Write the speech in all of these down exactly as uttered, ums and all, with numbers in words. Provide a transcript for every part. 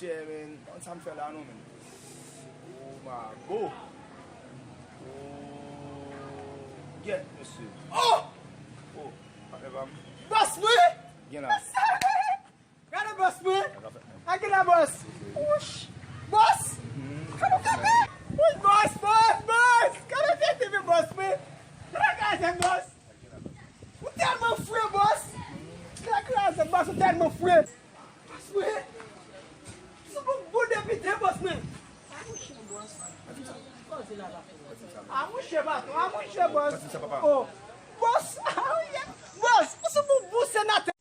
Yeah, man. Konn sa m fè la non, man. Oh, my boy. Oh, yeah, mesye. Oh! Oh, patnè pa m. Bòs mwen! Gen la. Gade bòs mwen. Gade la bòs. Wouch. Bòs. Wouch, bòs, bòs, bòs. Gade tete men bòs mwen. Gade kraze bòs. Ou tèlman fre bòs. Gade kraze bòs, ou tèlman fre. Bòs mwen. Sou pou bon depite bòs mwen. A mouche bòs. A mouche patwon, a mouche bòs. Oh. Bòs. Bòs, ou sou pou bon senatè.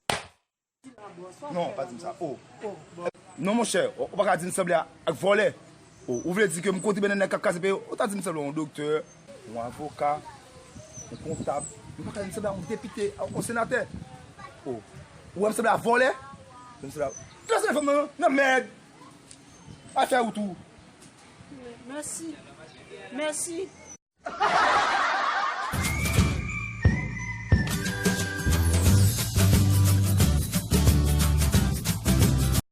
Non, pa di m sa. Oh. Non, monchè, ou, ou pa ka di m sanble a, ak vòlè. Oh, ou vle di ke m kontribyè nan nèg k ap kraze peyi? Ou ta di m sanble yon doktè, yon avoka, yon kontab. M pa ka di m sanble a yon depite, yon senatè. Oh, ou wè m sanble a vòlè? M sanble a... Kraze telefòn nan, nan mèd. Al fè wout ou. Mèsi. Mèsi.